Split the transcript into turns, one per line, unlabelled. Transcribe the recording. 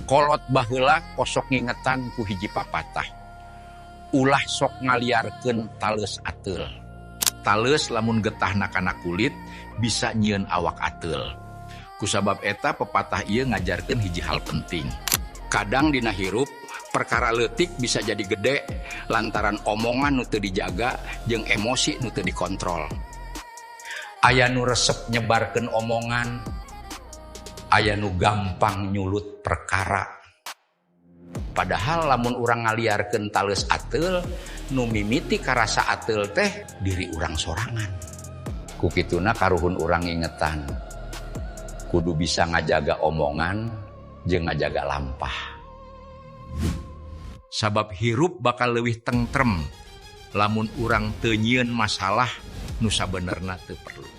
Kolot baheula kosok ngingetan ku hiji papatah. Ulah sok ngaliarkeun taleus ateul. Taleus lamun getahna kana kulit bisa nyieun awak ateul. Kusabab eta pepatah ieu ngajarkeun hiji hal penting. Kadang dina hirup perkara leutik bisa jadi gede lantaran omongan nu teu dijaga jeung emosi nu teu dikontrol. Aya nu resep nyebarkeun omongan, aya nu gampang nyulut perkara. Padahal lamun urang ngaliarkeun taleus ateul, nu mimiti karasa ateul teh diri urang sorangan. Ku kituna karuhun urang ngingetan. Kudu bisa ngajaga omongan jeung ngajaga lampah. Sabab hirup bakal leuwih tentrem lamun urang teu nyieun masalah nu sabenerna teu perlu.